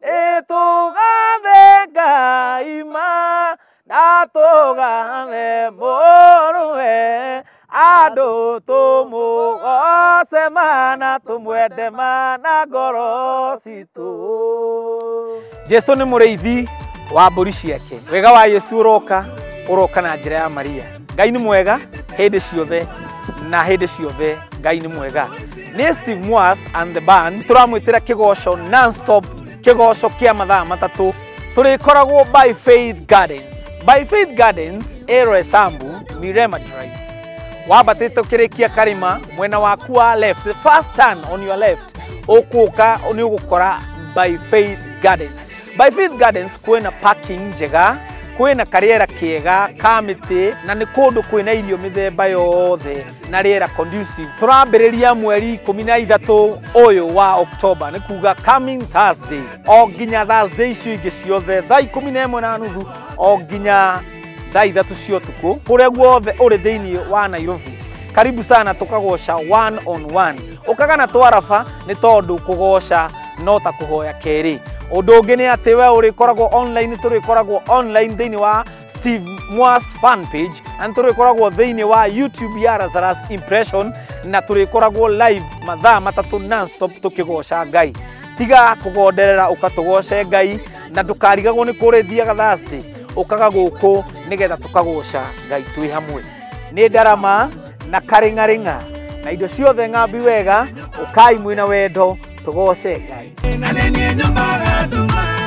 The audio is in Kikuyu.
Ĩtũgathe Ngai ma na tũgathe mũrũwe, andũ tũmũgoce mana, tũmwende mana ngoro citũ. Jesu nĩ mũrĩithi wa mbũri ciake. Wega wa Yesu ũroka, ũroka na njĩra ya Maria. Ngai nĩ mwega hĩndĩ ciothe na hĩndĩ ciothe Ngai nĩ mwega. Nĩ Steve Mwas and the band tũramwĩtĩra kĩgoco non-stop, kĩgoco kĩa mathaa 3. Tũrĩkoragwo by Faith Gardens, by Faith Gardens, Eroesambu, Mirema Drive. Wambatĩte ũkĩrĩkia karĩma mwena waku wa left, the first turn on your left, ũkũka nĩ ũgũkora by Faith Gardens. By Faith Gardens kwĩna parking njega, kwĩna karĩera kĩega ka mĩtĩ, na nĩ kũndũ kwĩna irio mĩthemba yothe na rĩera conducive. Tũrambĩrĩria mweri 13 ũyũ wa October, nĩ kuga coming Thursday, o nginya Thursday icio ingĩ ciothe, thaa 11:30 o nginya thaa 3 cia ũtukũ, kũrĩa guothe ũrĩ thĩinĩ wa Nairobi. Karibu sana tũkagoca one on one. Ũkaga na twaraba, nĩ tondũ kũgoca no ta kũhoya kerĩ. Ũndũ ũngĩ nĩ atĩ we ũrĩkoragwo online, tũrĩkoragwo online thĩinĩ wa Steve Mwas fan page, na tũrĩkoragwo thĩinĩ wa YouTube ya Lazarus Impression, na tũrĩkoragwo live mathaa 3 non-stop tũkĩgoca Ngai. Tiga kũgonderera, ũkatũgoce Ngai, na ndũkarigagwo nĩ kũrĩ thiaga Thursday, ũkaga gũkũ nĩgetha tũkagoca Ngai twĩ hamwe. Nĩ ndarama na karĩng'arĩng'a na indo ciothe ng'ambi wega, ũkai mwĩna wendo tũgoce Ngai. Na nĩ niĩ nyũmbaga nduma.